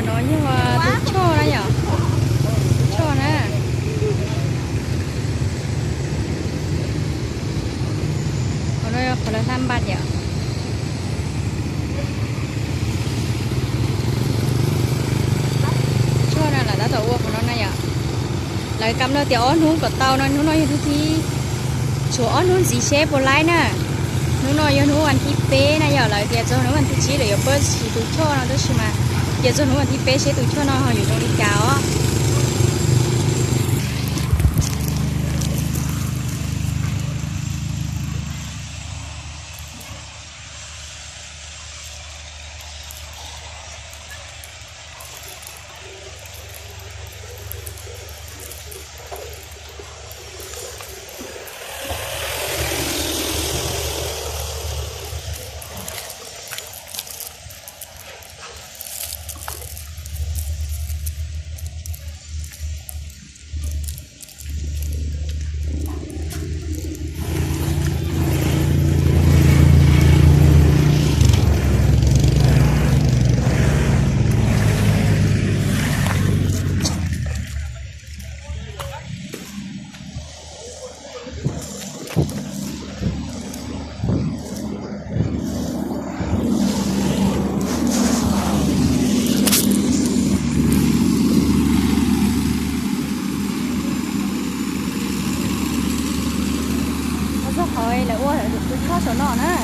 No yog tus choj na yom, tus choj na. Qhov no yog qhov lawv hla npas yom. Tus choj na lawv tab tom ua qhov no na yom. Lawv kam no tias ob hnub kom tau no, hnub no yog hnub thib, tshuav ob hnub ntxiv seb puas laib na. Hnub no yog hnub vas thib peb na yom, lawv tias txog hnub vas thib tsib lawv yuav pab siv tus choj no tab sis mas cia txog hnub vas thib peb seb tus choj no ho yuav zoo li cas os. Qhov txog qhov lawv ua tus choj saum no na.